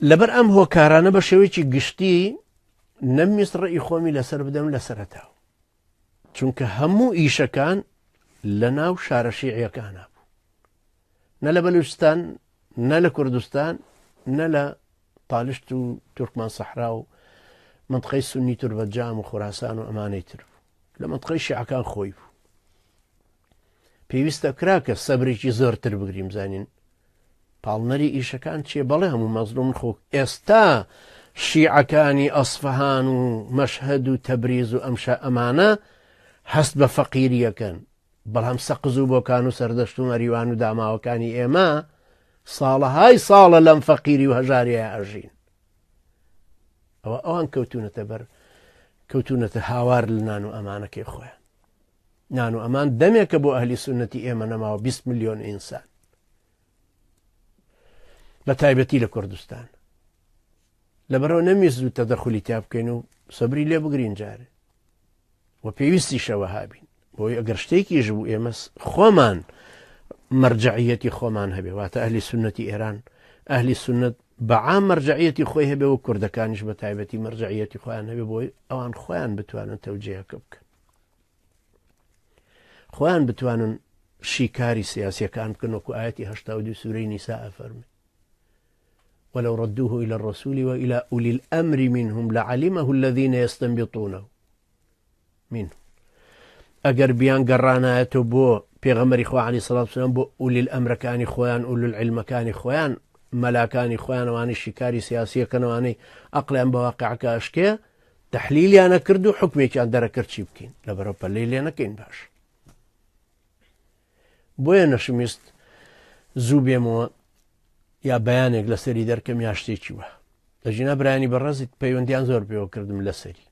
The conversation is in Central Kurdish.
لەبەر ئەم هۆکارانە بە شێوەیەکی گشتی نەمویست ڕێی خۆمی لەسەر بدەم لە سەرەتاوە چونکە هەموو ئیشەکان لە ناو شارە شیعیەکانە بوو نە لە بەلوچستان نە لە کوردستان نە لە تالشت و تورکمان سەحرا و منطقەی سنی توربەجام و خوراسان و ئەمانەی تر بوو لە منطقەی شیعەکان خۆی بوو پێویستە کرا کە سەبرێکی زۆرتر بگریم زانین پاڵنەری ئیشەکان چیە بەڵێ هەموو مەزلومن خۆ ئێستا شیعەکانی ئەسفەهان و مەشهەد و تەبریز و ئەمشە ئەمانە هەست بە فەقیریەکەن بەڵام سەقز و بۆکان و سەردەشت و مەریوان و داماوەکانی ئێمە ساڵەهای ساڵە لەم فەقیری و هەژاریە ئەژین ئەوە ئەوان کەوتونەتە بەر کەوتونەتە هاوار لە نان و ئەمانەکەی خۆیان نان و ئەمان دەمێکە بۆ ئەهلی سوننەتی ئێمە نەماوە 20 ملیۆن ئینسان بە تایبەتی لە کوردستان لەبەرەوە نەمیست زوو تەدەخلی تیا بکەین و سەبری لێ بگرین جارێ و پێویستیشەوە هابین بۆی ئەگەر شتێکیش بوو ئێمە خۆمان مەرجعیەتی خۆمان هەبێ واتە ئەهلی سنەتی ئێران ئەهلی سنت بەعام مەرجعیەتی خۆی هەبێ و کوردەکانیش بە تایبەتی مەرجعیەتی خۆیان هەبێ بۆی ئەوان خۆیان بتوانن تەوجیهەکە بکەن خۆیان بتوانن شیکاری سیاسیەکان بکەن وەکو ئاەتی هەشتا و دوو سوورەی نیسا ئەفەرمێ ولو ردوه إلى الرسول وإلى أولي الأمر منهم لعلمه الذين يستنبطونه منه ئەگەر بیان گەڕانایەتەوە بۆ پێغەمبەری خوا عەلەیهی سڵات وسلام بۆ ئولی الئەمرەکانی خۆیان ئولی العلمەکانی خۆیان مەلاکانی خۆیان ئەوانەی شیکاری سیاسیەکەن ئەوانەی ئەقلیان بە واقعەکە ئەشکێ تەحلیلیانە کرد و حکمێکیان دەرەکرد چی بکەین لەبەرەوە پەلەی لێ نەکەین باش بۆیە نەشمویست زوو بێمەوە یا بەیانێک لەسەری دەرکەم یا شتێکی وە لە ژینا برایانی بەڕێزیت پەیوەندیان زۆر پێوە کردم لەسەری.